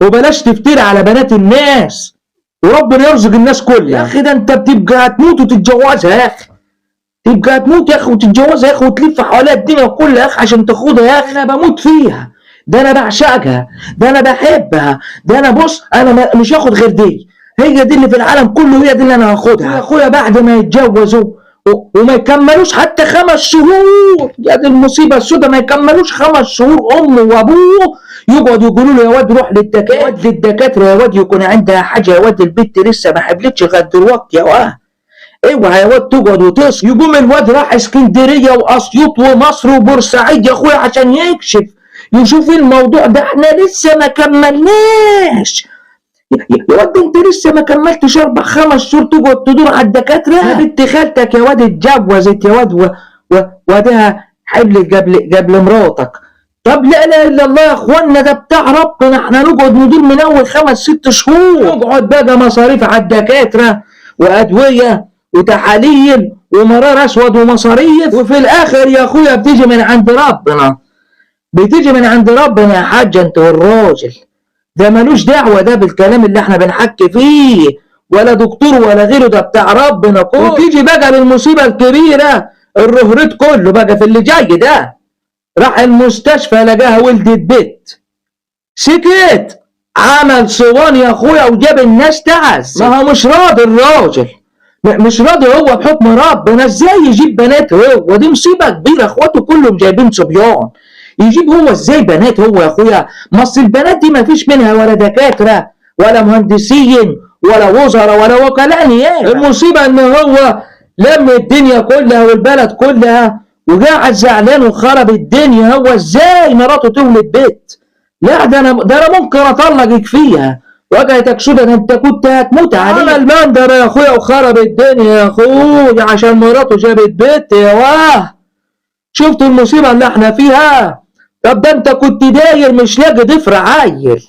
وبلاش تفتري على بنات الناس، وربنا يرزق الناس كلها. يا اخي ده انت بتبقى هتموت وتتجوزها يا اخي، تبقى هتموت يا اخي وتتجوزها يا اخي، وتلف حواليها الدنيا كلها يا اخي عشان تاخدها يا اخي. انا بموت فيها، ده انا بعشقها، ده انا بحبها، ده انا بص انا مش هاخد غير دي، هي دي اللي في العالم كله، هي دي اللي انا هاخدها. يا اخويا بعد ما يتجوزوا وما يكملوش حتى 5 شهور، يا دي المصيبة السوداء، ما يكملوش 5 شهور امه وابوه يقعدوا يقولوا له يا واد روح للدكاتره يا واد، يكون عندها حاجة يا واد، البت لسه ما حبلتش لغاية دلوقتي يا واد، اوعى يا واد تقعد وتص. يقوم الواد راح اسكندرية واسيوط ومصر وبورسعيد يا اخويا عشان يكشف يشوف الموضوع ده، احنا لسه ما كملناش يا واد، انت لسه ما كملتش 4 5 شهور تقعد تدور على الدكاترة. يا بنت خالتك يا واد اتجوزت يا واد وادها حبلت قبل مراتك. طب لا اله الا الله يا اخوانا، ده بتاع ربنا، احنا نقعد ندور من اول 5 6 شهور، نقعد بقى مصاريف على الدكاترة وادوية وتحاليل ومرار اسود ومصاريف، وفي الاخر يا اخويا بتيجي من عند ربنا، بتيجي من عند ربنا يا حاج انت والراجل ده ملوش دعوه ده بالكلام اللي احنا بنحكي فيه، ولا دكتور ولا غيره، ده بتاع ربنا كله. وتيجي بقى للمصيبه الكبيرة، الرهريت كله بقى في اللي جاي ده، راح المستشفى لقاها ولدت بيت، سكت، عمل صوان يا اخويا وجاب الناس تعز. ما هو مش راضي الراجل، مش راضي هو بحكم ربنا، ازاي يجيب بنات هو؟ دي مصيبة كبيرة، اخواته كلهم جايبين صبيان، يجيب هو ازاي بنات هو يا اخويا؟ ما اصل البنات دي ما فيش منها ولا دكاترة ولا مهندسين ولا وزراء ولا وكلاء نيابة. المصيبة ان هو لم الدنيا كلها والبلد كلها وقاعد زعلان وخرب الدنيا. هو ازاي مراته تولد بيت؟ لا ده انا ممكن اطلقك فيها، وجهتك سودا، ده انت كنت هتموت عليه. عمل مندر يا اخويا وخرب الدنيا يا اخويا عشان مراته جابت بيت يا واه. شفتوا المصيبة اللي احنا فيها؟ طب ده انت كنت داير مش لاقي ضفر عيل،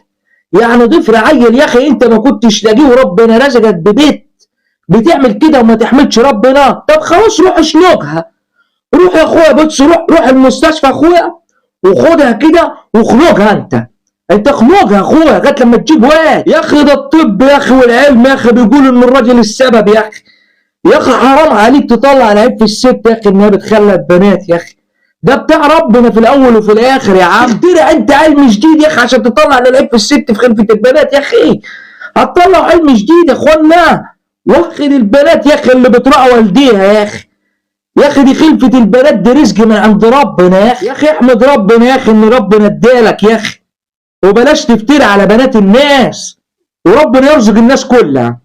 يعني ضفر عيل يا اخي انت ما كنتش لاقيه وربنا رزقك ببيت، بتعمل كده وما تحمدش ربنا؟ طب خلاص روح اشنقها، روح يا اخويا بص، روح المستشفى اخويا وخدها كده وخنقها، انت خنقها يا اخويا لغاية لما تجيب واد. يا اخي ده الطب يا اخي والعلم يا اخي بيقول ان الراجل السبب يا اخي. يا اخي حرام عليك تطلع العيب في الست يا اخي انها بتخلف بنات يا اخي، ده بتاع ربنا في الاول وفي الاخر يا عم. اخترع انت علم جديد يا اخي عشان تطلع العيب في الست في خلفه البنات يا اخي، هتطلع علم جديد يا اخوانا. واخد البنات يا اخي اللي بتراعي والديها يا اخي، يا اخي دي خلفه البنات دي رزق من عند ربنا يا اخي. يا اخي احمد ربنا يا اخي ان ربنا ادالك يا اخي، وبلاش تفتري على بنات الناس، وربنا يرزق الناس كلها.